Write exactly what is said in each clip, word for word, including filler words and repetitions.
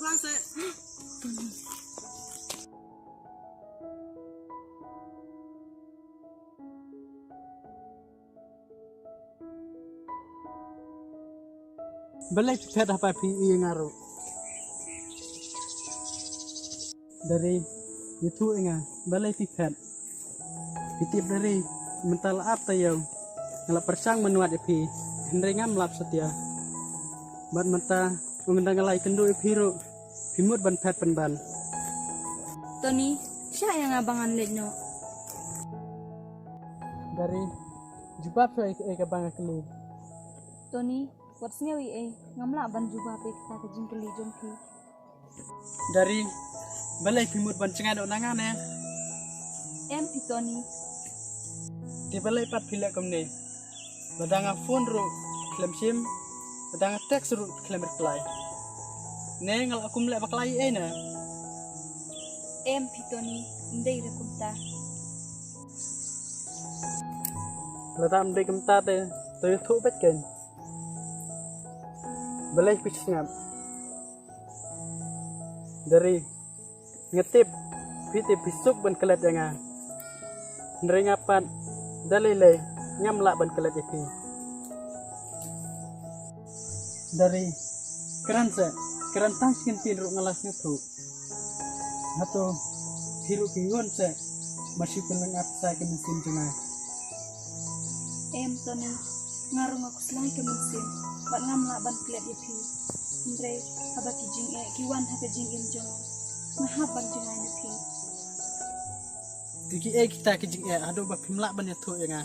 Balei phi phet haba phi ïohi ïa nga ruh? Dare, ïathuh ïa nga, balei phi phet? Phi tip Dare, mynta la ap taïew nga la pyrshang ban wad ïa phi, hynrei ngam lap satia. Bad mynta, ynda nga la ïakynduh ïa phi ruh, phi mut ban phet pynban. Tony, shah ïa nga ba ngan leit noh. Dare, jubab shuwa ïa kaei kaba nga kylli. Tony, wat sngew ei ei, ngam lah ban jubab ïa kata ka jingkylli jong phi. Dare, balei phi mut ban jngai noh na nga ne? Em phi Tony. Te balei pat phi leh kumne? Lada nga phone ruh khlem shim, lada nga text ruh khlem reply. Ne nga la kum leh bakla ei ei ne? Em phi Tony, ym dei re kumta. Lada ym dei kumta te, to ïathuh beit kein. Balei phi sngap? Dare, nga tip phi te phi suk ban klet ïa nga. Hynrei nga pat, da lei lei ngam lah ban klet ïa phi. Dare, kren se, kren tang shi kyntien ruh nga la sngewthuh. Hato phi ruh phi hun se, ma shu pynlong ap sa ka mynsiem jong nga? Em Tony, nga ruh nga khuslai ka mynsiem bad ngam lah ban klet ïa phi. Hynrei haba ki jingeh ki wan ha ka jingim jong nga, nga hap ban jngai na phi. Te kiei kita ki jingeh haduh ba phim lah ban ïathuh ïa nga?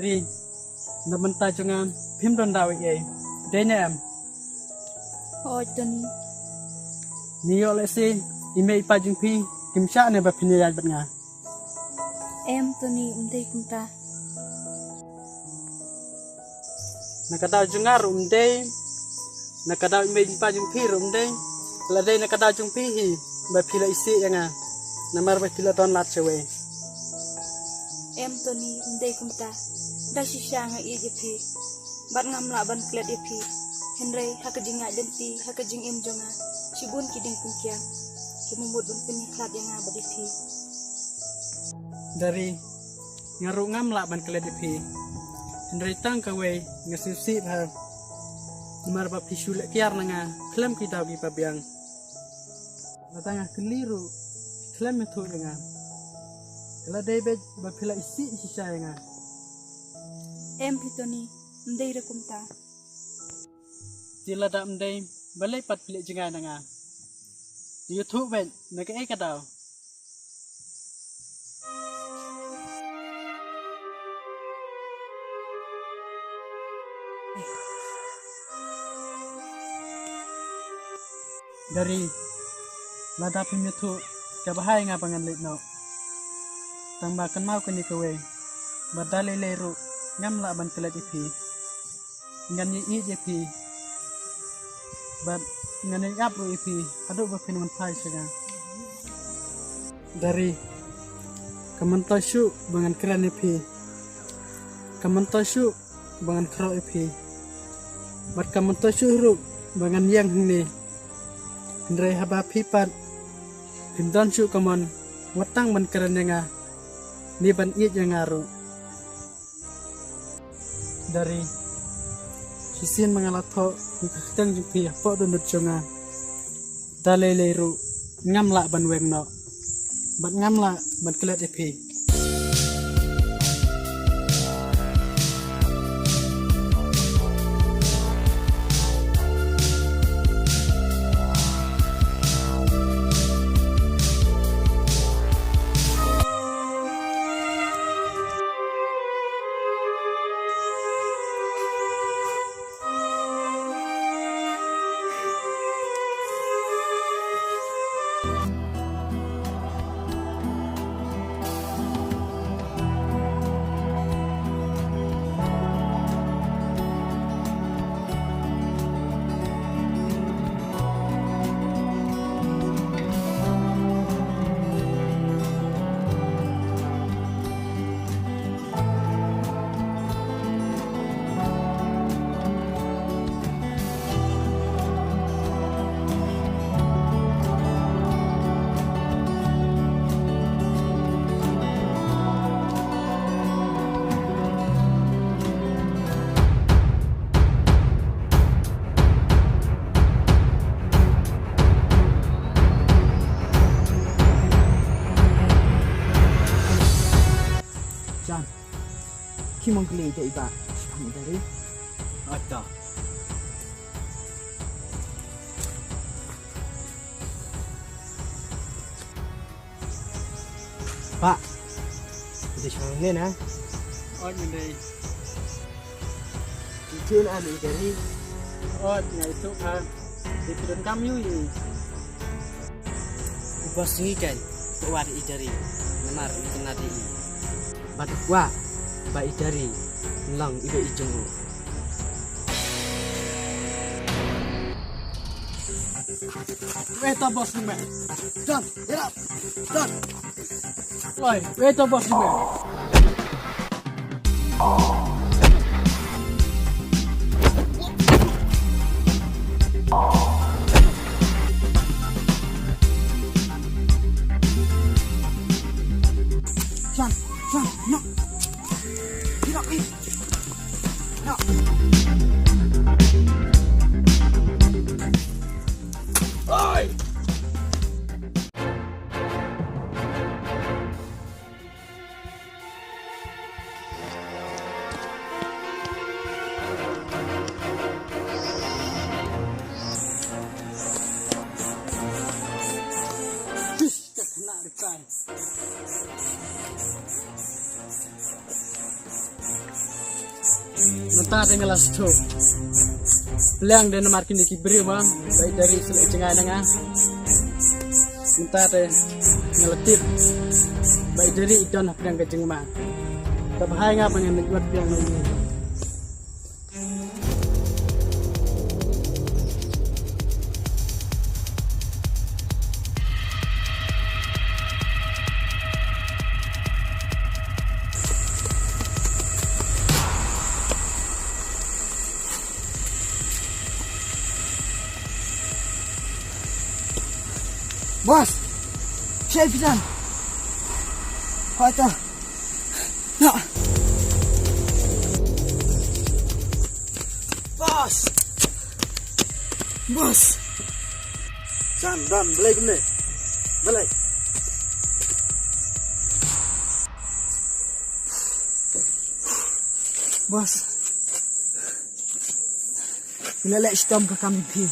Ri, na bynta jong nga phim don daw ei ei, dei ne em? Hooid Tony. Ngi ïoh lehse i mei i pa jong phi kim shah ne ba phin ïaid bad nga? Em Tony, ym dei kumta. Na ka daw jong nga ruh ym dei, na ka daw i mei i pa jong phi ruh ym dei. La dei na ka daw jong phi hi ba phi la isih ïa nga, namar ba phi la don lad shawei. Em Tony, ym dei kumta. Da shisha nga ïeit ïa phi bad ngam lah ban klet ïa phi. Hynrei ha ka jingïaid lynti, ha ka jingim jong nga, shibun ki dieng pynkiang ki mut ban pynïakhlad ïa nga bad ïa phi. Dare, nga ruh ngam lah ban klet ïa phi. Hynrei tang kawei nga sngewsih bha, namar ba phi shu leh kiar na nga khlem ki daw kiba biang. Lada nga kylli ruh khlem ïathuh ïa nga. Ka la dei beit ba phi la isih shisha ïa nga. Em phi Tony, ym dei re kumta. Te lada ym dei, balei pat phi leh jngai na nga? Ïathuh beit, na kaei ka daw? Dare, lada phim ïathuh, ka bha ïa nga ba ngan leit noh. Tang ba kynmaw kane kawei, ba da lei lei ruh ngam lah ban klet ïa phi. Ngan ïaieit ïa phi bad ngan ïai ap ruh ïa phi haduh ba phin wan phai sha nga. Dare, ka myntoi shuh ba ngan kren ïa phi, ka myntoi shuh ba ngan khroh ïa phi, bad ka myntoi shuh ruh ba ngan ïeng hangne. Hynrei haba phi pat phim don shuh ka mon wat tang ban kren ïa nga ne ban ïeit ïa nga ruh. Dare, shisien ma nga la thoh ïa ka kyrteng jong phi hapoh dohnud jong nga. Da lei lei ruh ngam lah ban weng noh bad ngam lah ban klet ïa phi. Mong kli ida iba. Shipang ida ri. Ata. Pak. Ida shipang ne na. Ot ngai. Itu na ida ri. Ot ngai tu ha. Di pidun kam yu i. U bos ngi kan, u wad i jari, namar u kena di i. Bad u kwah ba i jari, nlang i ba i jong u. Weh ta bos ngi me. Don, get up. Don. Loi, weh ta bos ngi me. Jan, Jan, no. Get up, eh. No. Oi! Mynta te nga la sngewthuh. Pylliang de namar kine ki briew ma, ba i Dari shu leh jngai na nga. Mynta te nga la tip ba i Dari i don hapdeng ka jingma. Te bha ïa nga ba ngan ïoh pdiang ïa u. Boss! Shaei phi don? Hooid to. Na. Boss! Boss! Jan, don, balei kumne? Balei? Boss. Ngi la leh shitom ka kam ïa phi.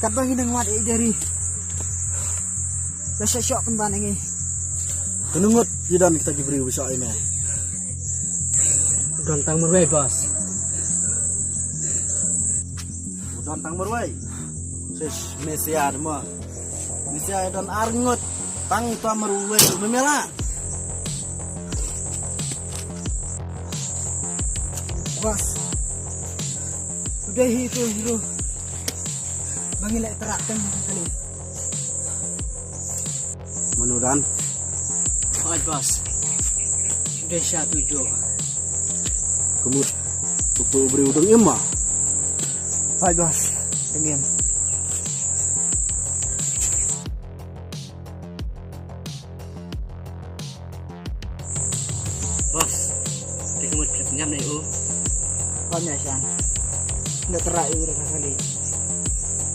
Katba ngi dang wad ïa i Dari, la shah shoh pynban ïa ngi. Kano ngut ki don kita ki briew ba shoh ïa me? Don tang marwei, boss. Don tang marwei. Shish, me sia de mo. Me sia don ar ngut. Tang ita marwei, me mela. Boss. U dei hi uto u hero ba ngi leh tyrrah teng kali. Mano don? Hooid, boss. U dei sha uto u Joe. Ka mut uto u briew u dang im ma? Hooid, boss. Dang im. Boss, te ka mut phi la pynïap noh ïa u? Kam ïa shan. Nga tyrrah ïa u da ka kali.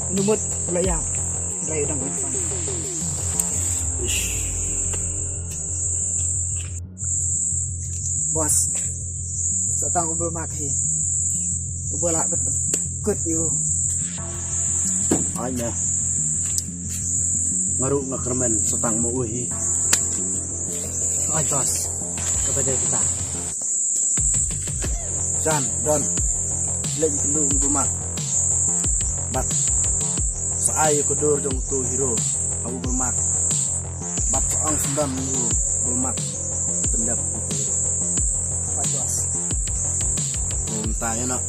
Une u mut u la ïap. Nga ïoh dang u fan. Ish. Boss, sa tang u Bulmak hi uba lah ban kut ïa u. Ai me. Nga ruh nga kyrmen sa tang ma u hi. Ai boss, kaba dei kita. Jan, don. Leit ïakynduh u Bulmak. Bad sa ai ïa ka dur jong uto u hero ha u Bulmak. Bad sa ong syndon ïa u Bulmak. Pyndep uto u hero. Ai boss. Mynta ïa noh.